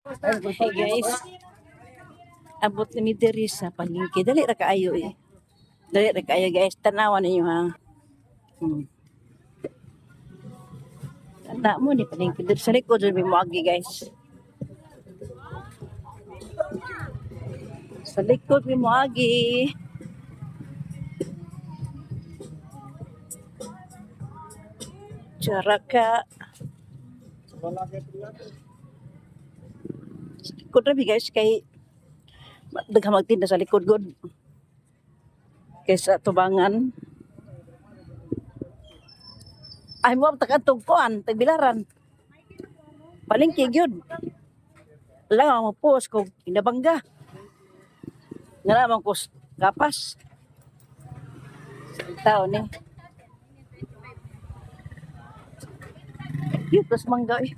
Hey guys, abot ni mi diri sa palengke. Dali ra kaayo eh. Dali ra kaayo, guys. Tanawan ninyo ha. Tanda mo ni palengke diri sa likod mi moagi, guys. Sa likod mi moagi. Charaka. Sa likod ra mi, guys, kay daghang magtinda sa likod gud. Kaysa tubangan. Ay mo tagadtog kuan, tagbilaran. Palengke gyud. Lang mo post ko inabangga. Nga man ko gapas. Tao ni. Cute tas mangga eh.